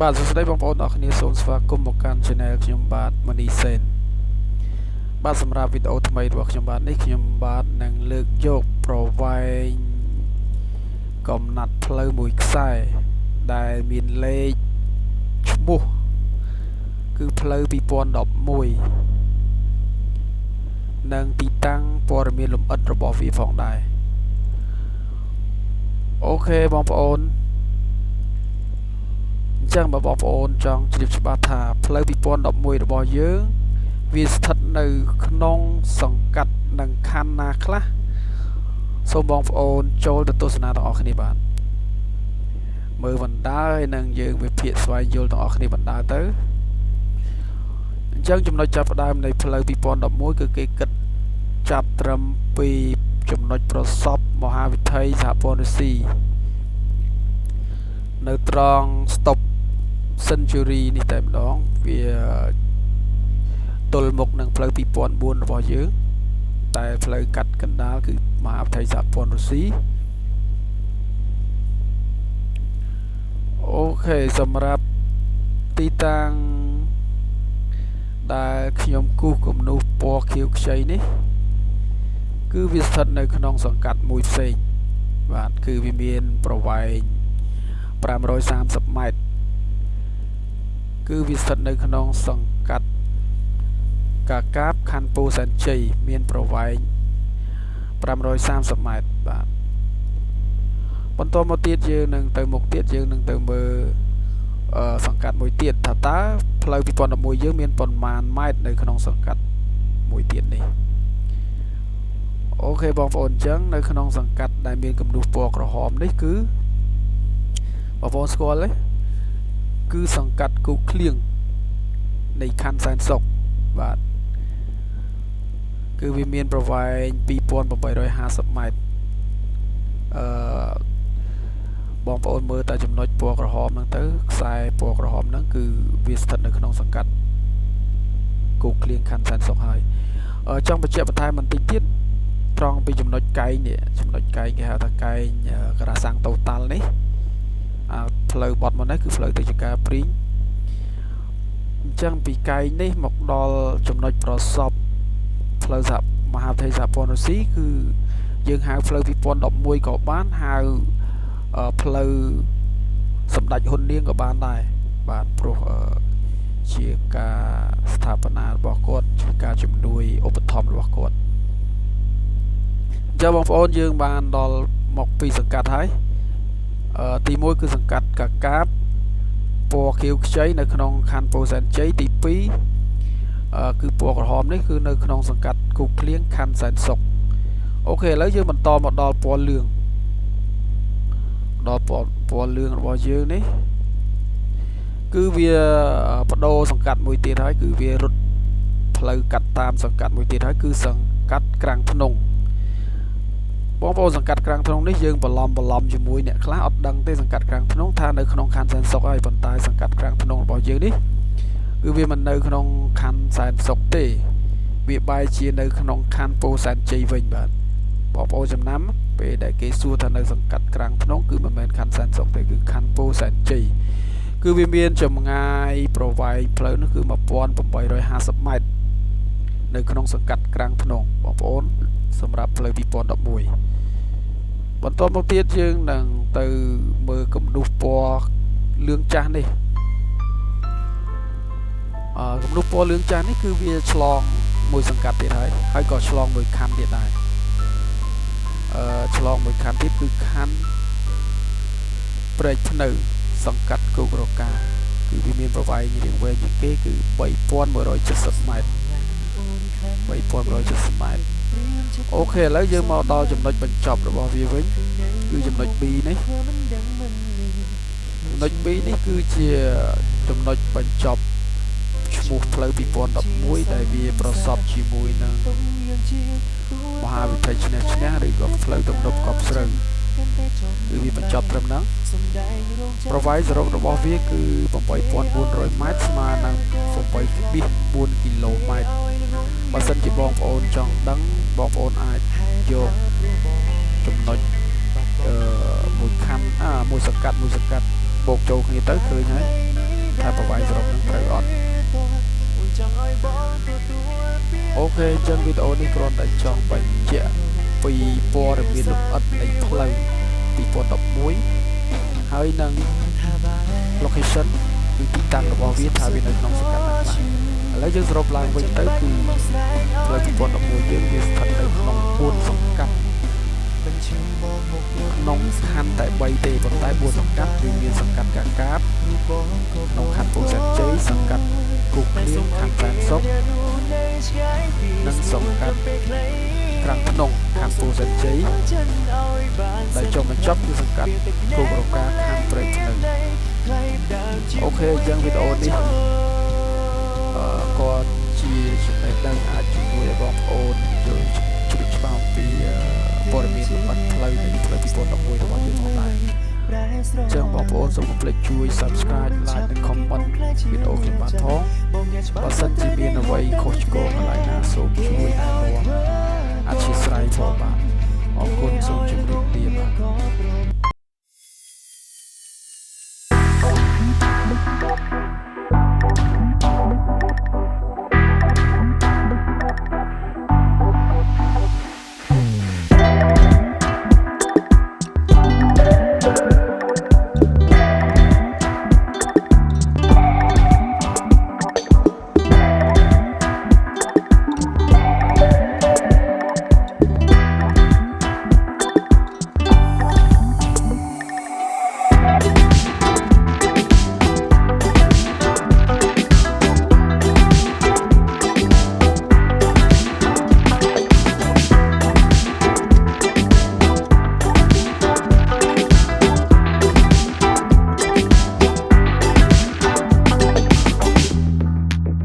បាទសួស្តីបងប្អូនទាំងអស់គ្នាសូមស្វាគមន៍មកកាន់ Channel ខ្ញុំបាទមនីសេនបាទសម្រាប់វីដេអូថ្មីរបស់ខ្ញុំបាទនេះខ្ញុំបាទនឹងលើកយកប្រវែងកំណាត់ផ្លូវមួយខ្សែដែលមានលេខឈ្មោះគឺផ្លូវ2011និងទីតាំងព័ត៌មានលម្អិតរបស់វាផងដែរ OK បងប្អូនអញ្ចឹងបើបងប្អូនចង់ជ្រាបច្បាស់ថាផ្លូវ2011របស់យើងវាស្ថិតនៅក្នុងសង្កាត់និងខណ្ឌណាខ្លះសូមបងប្អូនចូលទៅទស្សនាទាំងអស់គ្នាបាទមើលបណ្ដើរហើយនឹងយើងវិភាគស្វែងយល់ទាំងអស់គ្នាបណ្ដើរទៅអញ្ចឹងចំណុចចាប់ផ្ដើមនៃផ្លូវ2011គឺគេគិតចាប់ត្រឹមពីចំណុចប្រសពមហាវិថីសហព័ន្ធរុស្ស៊ីនៅត្រង់ stop Century នេះតែម្ដងវាទល់មុខនឹងផ្លូវ2004របស់យើងតែផ្លូវកាត់កណ្ដាលគឺមហាវិថីសហព័ន្ធរុស្ស៊ីOK សម្រាប់ទីតាំងដែលខ្ញុំគូសគំនូសពណ៌ខៀវខ្ចីនេះគឺវាស្ថិតនៅក្នុងសង្កាត់មួយផ្សេងបាទគឺវាមានប្រវែង530ម៉ែត្រគឺវាស្ថិតនៅក្នុងសង្កាត់កាកាបខណ្ឌពោធិ៍សែនជ័យមានប្រវែង530ម៉ែត្របាទបន្តមកទៀតយើងនឹងទៅមុខទៀតយើងនឹងទៅមើលសង្កាត់មួយទៀតថាតើផ្លូវ2011យើងមានប៉ុន្មានម៉ែត្រនៅក្នុងសង្កាត់មួយទៀតនេះOK បងប្អូនអញ្ចឹងនៅក្នុងសង្កាត់ដែលមានគំនូសពណ៌ក្រហមនេះគឺបងប្អូនស្គាល់ទេគឺសង្កាត់គូក្លៀងនៃខណ្ឌសែនសុខបាទគឺវាមានប្រវែង2850ម៉ែត្រអឺបងប្អូនមើលតែចំណុចពណ៌ក្រហមហ្នឹងទៅខ្សែពណ៌ក្រហមហ្នឹងគឺវាស្ថិតនៅក្នុងសង្កាត់គោកក្លៀងខណ្ឌសែនសុខហើយចង់បញ្ជាក់បន្ថែមបន្តិចទៀតត្រង់ពីចំណុចកែងនេះចំណុចកែងគេហៅថាកែងការ៉ាសាំងតូតាល់នេះអាផ្លូវបត់មកនេះគឺផ្លូវទៅចការព្រីងអញ្ចឹងពីកែងនេះមកដល់ចំណុចប្រសពផ្លូវសហមហាវិថីសហព័ន្ធរុស្ស៊ីគឺយើងហៅផ្លូវ2011ក៏បានហៅផ្លូវសម្ដេចហ៊ុននាងក៏បានដែរបាទព្រោះជាការស្ថាបនារបស់គាត់ជាការជំនួយឧបត្ថម្ភរបស់គាត់អញ្ចឹងបងប្អូនយើងបានដល់មកពីសង្កាត់ហើយទី1គឺសង្កាត់កាកាបពណ៌ខៀវខ្ចីនៅក្នុងខណ្ឌពោធិ៍សែនជ័យទី2គឺពណ៌ក្រហមនេះគឺនៅក្នុងសង្កាត់គូក្លៀងខណ្ឌសែនសុខ OK ឥឡូវយើងបន្តមកដល់ពណ៌លឿងដល់ពណ៌លឿងរបស់យើងនេះគឺវាបដូរសង្កាត់មួយទៀតហើយគឺវារត់ផ្លូវកាត់តាមសង្កាត់មួយទៀតហើយគឺសង្កាត់ក្រាំងធ្នង់បងប្អូនសង្កាត់ក្រាំងធ្នង់នេះយើងបន្លំបន្លំជាមួយអ្នកខ្លះអត់ដឹងទេសង្កាត់ក្រាំងធ្នង់ថានៅក្នុងខណ្ឌសែនសុខហើយប៉ុន្តែសង្កាត់ក្រាំងធ្នង់របស់យើងនេះគឺវាមិននៅក្នុងខណ្ឌសែនសុខទេវាបែរជានៅក្នុងខណ្ឌពោធិ៍សែនជ័យវិញបាទបងប្អូនចំណាំពេលដែលគេសួរថានៅសង្កាត់ក្រាំងធ្នង់គឺមិនមែនខណ្ឌសែនសុខទេគឺខណ្ឌពោធិ៍សែនជ័យគឺវាមានចម្ងាយប្រវែងផ្លូវនោះគឺ1850ម៉ែត្រនៅក្នុងសង្កាត់ក្រាំងធ្នង់បងប្អូនសម្រាប់ផ្លូវ2011បន្តមកទៀតយើងនឹងទៅមើលគំនូសពណ៌លឿងចាស់នេះគំនូសពណ៌លឿងចាស់នេះគឺវាឆ្លងមួយសង្កាត់ទៀតហើយហើយក៏ឆ្លងមួយខណ្ឌទៀតដែរឆ្លងមួយខណ្ឌទៀតគឺខណ្ឌព្រែកភ្នៅសង្កាត់គោករកាគឺវាមានប្រវែងរៀងវែងជាងគេគឺ3170ម៉ែត្រ3170ម៉ែត្រ OK ឥឡូវយើងមកដល់ចំណុចបញ្ចប់របស់វាវិញគឺចំណុច B នេះចំណុច B នេះគឺជាចំណុចបញ្ចប់ឈ្មោះផ្លូវ2011ដែលវាប្រសពជាមួយនឹងមហាវិថីឈ្នះឈ្នះឬក៏ផ្លូវទំនប់កប់ស្រូវគឺវាបញ្ចប់ត្រឹមហ្នឹងប្រវែងសរុបរបស់វាគឺ8400ម៉ែត្រស្មើនឹង8.4គីឡូម៉ែត្របើសិនជាបងប្អូនចង់ដឹងបងប្អូនអាចយកចំណុចអឺមួយខណ្ឌមួយសង្កាត់មួយសង្កាត់បូកចូលគ្នាទៅឃើញហើយ ថាប្រវែងសរុបនឹងត្រូវអត់OK អញ្ចឹងវីដេអូនេះគ្រាន់តែចង់បញ្ជាក់ពីព័ត៌មានលម្អិតនៃផ្លូវ2011ហើយនឹង location គឺទីតាំងរបស់វាថាវានៅក្នុងសង្កាត់ណាខ្លះឥឡូវយើងសរុបឡើងវិញទៅគឺផ្លូវ2011យើងវាស្ថិតនៅក្នុង4សង្កាត់ក្នុងខណ្ឌតែ3ទេប៉ុន្តែ4សង្កាត់វាមានសង្កាត់កាកាបក្នុងខណ្ឌពោធិ៍សែនជ័យសង្កាត់គោកភ្លៀងខណ្ឌសែនសុខនិងសង្កាត់ក្រាំងធ្នង់ខណ្ឌពោធិ៍សែនជ័យដែលចុងបញ្ចប់គឺសង្កាត់គោករកាខណ្ឌព្រែកព្នៅOK អញ្ចឹងវីដេអូនេះក៏ជាចំណេះដឹងអាចជំនួយឲ្យបងប្អូនយល់ជ្រាបច្បាស់អំពីព័ត៌មានលម្អិតផ្លូវនៃផ្លូវ2011របស់យើងផងដែរចឹងបងប្អូនសូមកុំភ្លេចជួយ Subscribe Like និង Comment វីដេអូខ្ញុំបាទផងបើសិនជាមានអ្វីខុសឆ្គងកន្លែងណាសូមជួយណែនាំអធ្យាស្រ័យផងបាទ។